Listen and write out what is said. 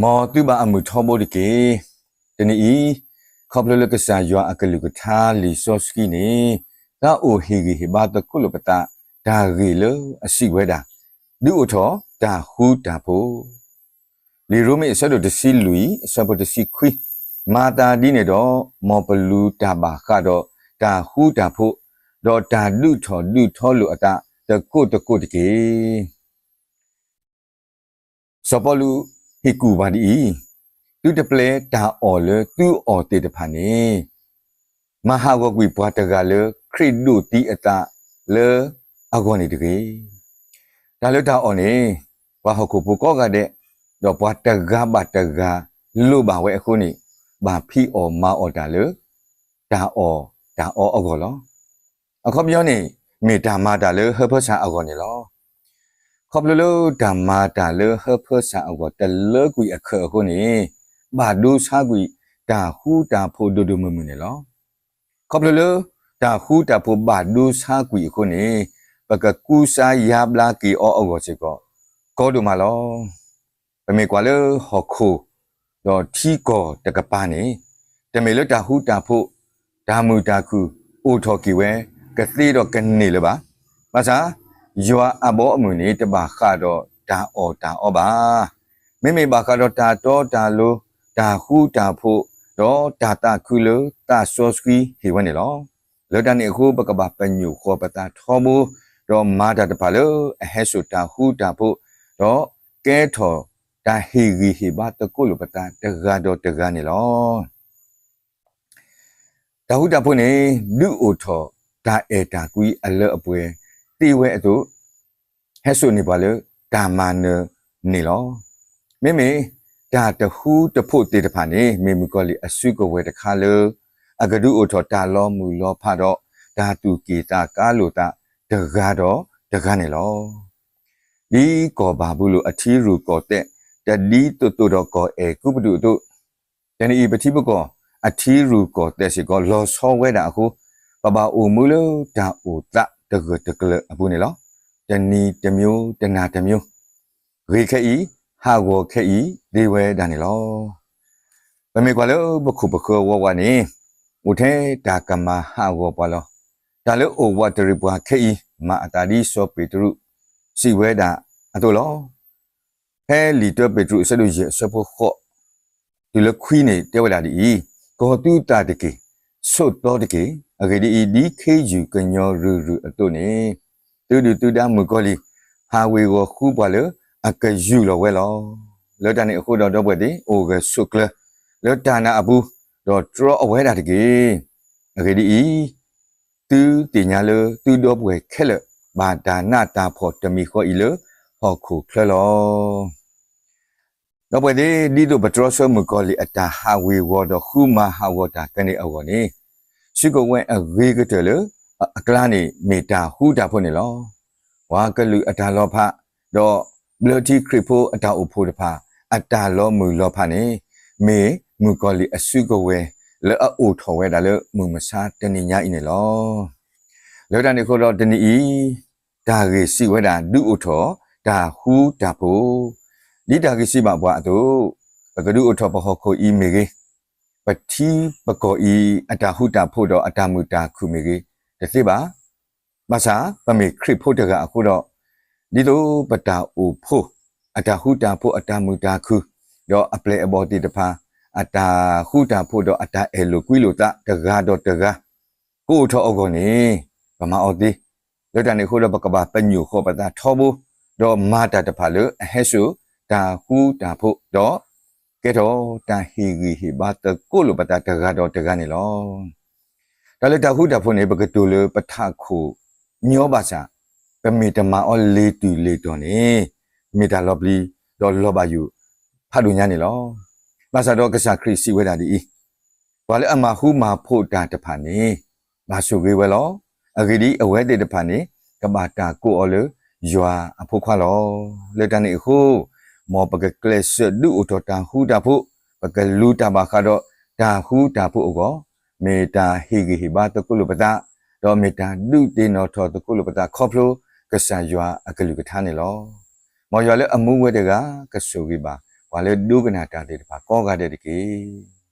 မ်သုဘၣ်အမုာ်ထီဘိတက့ၢ်. တနံၤအံၤ, ခီဖျိလၢကစၢ်ယွၤအကလုၢ်ကထါလံာ်စီဆှံန့ၣ်, သးအိၣ်ဟ့ၣ်ဂံၢ်ဟ့ၣ်ဘါသကိးလိာ်ပသး တၢ်ဂ့ၢ်လၢအစံးဝဲဒၣ်, ဒုးအိၣ်ထီၣ်တၢ်ဃူတၢ်ဖိး. လံာ်ရိမ့ၤအဆၢဒိၣ်တဆံလွံၢ် အဆၢဖိတဆံခွံ, မၤသးဒ်န့ၣ်ဒီး, မ်ပလူၤတၢ်ဘၣ်ဃးဒီးတၢ်ဃူတၢ်ဖိး, ဒီးတၢ်ဒုးထီၣ်ဒုးထီလိာ်အသးသကိးသကိးတက့ၢ်. စီၤပီလူးဟ့ၣ်ကူၣ်ဘၣ်ဒ်အံၤ, သုတပျဲတၢ်အီၣ်လၢသုအီၣ်သ့ၣ်တဖၣ်န့ၣ်, မၤဟးဂီၤကွံာ်ပှၤတဂၤလၢခရံာ်ဒိးသံအသးလၢအဂီၢ်န့ၣ်တဂ့ၤ. တၢ်လၢတၢ်အီၣ်န့ၣ်, ပှၤဟီၣ်ခိၣ်ဖိကိးဂၤဒဲး, ဒီးပှၤတဂၤဘၣ်တဂၤလိၣ်ဘၣ်ဝဲအဃိန့ၣ်, ဘၣ်ဖံးအီၣ်မၤအီၣ်တၢ်လၢ တၢ်အီၣ်တၢ်အီအဂီၢ်လီၤ. အခီပညီန့ၣ်, မ့ၢ်တၢ်မၤတၢ်လၢဟၢဖၢဆၣ်အဂီၢ်န့ၣ်လီၤ. ခီဖျိလၢတၢ်မၤတၢ်လၢဟၢဖၢဆၣ်အဂီၢ်တလၢကွံာ်အခၢးအဃိန့ၣ်, ဘၣ်ဒိဆါကွံာ်တၢ်ဃူတၢ်ဖိးဒိၣ်ဒိၣ်မုၢ်မုၢ်န့ၣ်လီၤ. ခီဖျိလၢတၢ်ဃူတၢ်ဖိးဘၣ်ဒိဆါကွံာ်အဃိန့ၣ်, ပကကူစါယါဘျါက့ၤအီၤအဂီၢ်စ့ၢ်ကီး, ကီဒိၣ်မးလီၤ. ပမ့ၢ်ကွၢ်လၢဟီၣ်ခိၣ် ဒီးထံကီၢ်တကပၤန့ၣ်, တမ့ၢ်လၢတၢ်ဃူတၢ်ဖိး, တၢ်မုာ်တၢ်ခုၣ်အိၣ်ထီၣ်က့ၤဝဲ ကသ့ဒီးကန့ၢ်လၢၤဘၣ်. ဘၣ်ဆၣ်, ယွၤအဘီအမုၢ်န့ၣ် တဘၣ်ဃးဒီးတၢ်အီၣ်တၢ်အီဘၣ်. မ့မ့ၢ်ဘၣ်ဃးဒီးတၢ်တီတၢ်လိၤ, တၢ်ဃူတၢ်ဖိး, ဒီးတၢ်သးခုလၢသးစီဆှံဟ့ၣ်ဝဲန့ၣ်လီၤ. လၢတၢ်န့ၣ်အဃိ ပကဘၣ်ပညိၣ်ဃီၤပသးထီဘိ, ဒီးမၤတၢ်တဖၣ်လၢအဟဲစိာ်တၢ်ဃူတၢ်ဖိး, ဒီးကဲထီၣ်တၢ်ဟ့ၣ်ဂံၢ်ဟ့ၣ်ဘါသကိးလိာ်ပသးတဂၤဒီးတဂၤန့ၣ်လီၤ. တၢ်ဃူတၢ်ဖိးန့ၣ် ဒုးအိၣ်ထီၣ်တၢ်အဲၣ်တၢ်ကွံအလၢအပှဲၤသ့ဝဲအသိး, ဟဲစိာ်န့ၢ်ပှၤလၢတၢ်မၤနၢၤန့ၣ်လီၤ. မ့မ့ၢ်တၢ်တဃူတဖိးသ့ၣ်တဖၣ်န့ၣ် မ့ၢ်မုၣ်ကီၤလံၢ်အစုကဝဲၤတခါလၢ အကဒုးအိၣ်ထီၣ်တၢ်လီၤမုၢ်လီၤဖးဒီး တၢ်သူၣ်က့ၣ်သးကါလိာ်သးတဂၤဒီးတဂၤန့ၣ်လီၤ. ဒ်ကီၢ်ဘၤဘူလိၣ်အထံရူၢ်ကီၢ်သဲး တဒ်သိးသိးဒီးကီၢ်အဲၤကူပတူးအသိး, တနံၤအံၤပထံပကီၢ်အထံရူၢ်ကီၢ်သဲးစ့ၢ်ကီး လီၤဆီဝဲဒၣ်အဃိ, ပဘၣ်အိၣ်မူလၢတၢ်အိၣ်သးတဂၢၢ်တကျၢၤအပူၤန့ၣ်လီၤ. တနံၤတမျိုးတနၤတမျိုး, ဂ့ၤခဲအံၤ, ဟးဂီၤခဲအံၤသ့ဝဲဒၣ်န့ၣ်လီၤ. ပမ့ၢ်ကွၢ်လၢပခိၣ်ပဃၢၤဝးဝးန့ၣ်, အိၣ်ထဲတၢ်ကမၤဟးဂီၤပှၤလီၤ. တၢ်လၢအိၣ်ဝးတရံးပှၤခဲအံၤ မၤအသးဒ်စီၤပ့းတရူးစံးဝဲဒၣ်အသိးလီၤ. ဖဲလံာ်တၢပ့းတရူးအဆၢဒိၣ်ယဲၢ်အဆၢဖိဃိး တုၤလၢခွံန့ၣ်တဲဝဲဒၣ်ဒ်အံၤ, ကီၤသုသးတက့ၢ်, ဆိးသီတက့ၢ်. အဂ့ၢ်ဒ်အံၤ, ဒ်ခ့ယုၢ်ကညီရုၢ်ရုၢ်အသိးန့ၣ်, သုဒုၣ်သုဒါမုၣ်ကီၤလံၢ် ဟးဝ့ၤဝီၤဃုပှၤလၢအကယူၢ်လီၤဝဲလီၤ. လၢတၢ်န့ၣ်အဃိဒီး ဒီပုၢ်ဝဲၢ်သ့ၣ်, အိၣ်ဂၢၢ်ဆိးကျၢၤလၢတၢ်နာ်အပူၤ, ဒီးတြီအဝဲဒၣ်တက့ၢ်. အဂ့ၢ်ဒ်အံၤ, သုသ့ၣ်ညါလၢသုဒီပုၢ်ဝဲၢ်ခဲလၢာ် ဘၣ်တၢ်နးတၢ်ဖှီၣ်တမံၤဃီအံၤလၢဟီၣ်ခိၣ်ချၢလီၤ. ဒီပုၢ်ဝဲၢ်သ့ၣ်, ဒ်သိးပတြီဆၢမုၣ်ကီၤလံၢ်အတၢ်ဟးဝ့ၤဝီၤဒီးဃုမၤဟးဂီၤတၢ်ကန့ၢ်အဂီၢ်န့ၣ်, စုကဝဲၤအဂ့ၤကတၢၢ်လၢအကျါန့ၣ် မ့ၢ်တၢ်ဃူတၢ်ဖိးန့ၣ်လီၤ. ပှၤကလုာ်အတၢ်လီၤဖး, ဒီးဘျၢထံခရံာ်ဖိအတၢ်အိၣ်ဖှိၣ်တဖၣ် အတၢ်လီၤမုၢ်လီၤဖးန့ၣ်, မ့ၢ်မုၣ်ကီၤလံၢ်အစုကဝဲၤလၢအအိၣ်ထီၣ်ဝဲဒၣ်လၢမုၢ်မဆါတနံၤညါအံၤန့ၣ်လီၤ. လၢတၢ်န့ၣ်အဃိဒီးတနံၤအံၤ, တၢ်ဂ့ၢ်စံးဝဲဒၣ်ဒုးအိၣ်ထီၣ်တၢ်ဃူတၢ်ဖိး, ဒ်တၢ်ဂ့ၢ်စံးဘၣ်ပှၤအသိး, ပကဒုးအိၣ်ထီၣ်ပဟီၣ်ခိၣ်အံၤမ့ၢ်ဂ့ၤ, ပထံပကီၢ်အံၤအတၢ်ဃူတၢ်ဖိးဒီးအတၢ်မုာ်တၢ်ခုၣ်မ့ၢ်ဂ့ၤ, တသ့ဘၣ်. ဘၣ်ဆၣ်ပမ့ၢ်ခရံာ်ဖိတဂၤအဃိဒီး, ဒ်သိးပတၢ်အိၣ်ဖှိၣ်အတၢ်ဃူတၢ်ဖိးအတၢ်မုာ်တၢ်ခုၣ်, ဒီးအပျဲၢ်အဘီၣ်သ့ၣ်တဖၣ် အတၢ်ဃူတၢ်ဖိးဒီးအတၢ်အဲၣ်လိာ်ကွံလိာ်သးတဂၤဒီးတဂၤ ကအိၣ်ထီၣ်အဂီၢ်န့ၣ်, ပမၤအီၤသ့. လၢတၢ်န့ၣ်အဃိဒီး ပကဘၣ်ပညိၣ်ဃီၤပသးထီဘိ, ဒီးမၤတၢ်တဖၣ်လၢအဟဲစိာ်တၢ်ဃူတၢ်ဖိး, ဒီးကဲထီၣ်တၢ်ဟ့ၣ်ဂံၢ်ဟ့ၣ်ဘါသကိးလိာ်ပသးတဂၤဒီးတဂၤန့ၣ်လီၤ. တၢ်လၢတၢ်ဃူတၢ်ဖိးန့ၣ် ပကတိၤလၢပထးခိၣ်ညီဘၣ်ဆၣ်, ပမ့ၢ်တမၤအီၤလ့ၤတုၤလ့ၤတီၤန့ၣ်, မ့ၢ်တၢ်လီၤပျံၤ ဒီးလီၤဘၣ်ယိၣ်ဖးဒိၣ်ညါန့ၣ်လီၤ. ဘၣ်ဆၣ်ဒီးကစၢ်ခရံာ်စံးဝဲဒၣ်ဒ်အံၤ, ပှၤလၢအမၤဃူမၤဖိးတၢ်တဖၣ်န့ၣ်, ဘၣ်ဆိၣ်ဂ့ၤဝဲလီၤ. အဂ့ၢ်ဒ်အံၤ, အဝဲသ့ၣ်တဖၣ်န့ၣ် ကဘၣ်တၢ်ကိးအီၤလၢယွၤအဖိခွါလီၤ. လၢတၢ်န့ၣ်အဃိ, မ်ပကကျဲးစၢးဒုးအိၣ်ထီၣ်တၢ်ဃူတၢ်ဖိး, ပကလူၤတၢ်ဘၣ်ဃးဒီးတၢ်ဃူတၢ်ဖိးအဂီၢ်, မ့ၢ်တၢ်ဟ့ၣ်ဂံၢ်ဟ့ၣ်ဘါသကိးလိာ်ပသး, ဒီးမ့ၢ်တၢ်ဒုးသ့ၣ်နီၣ်ထီၣ်သကိးလိာ်ပသးခီဖျိကစၢ်ယွၤအကလုၢ်ကထါန့ၣ်လီၤ. မ်ယွၤလၢအမူဝဲတဂၤ ကဆိၣ်ဂ့ၤဘၣ် ပှၤလၢဒိကနၣ်တၢ်သ့ၣ်တဖၣ်ကိးဂၤဒဲးတက့ၢ်.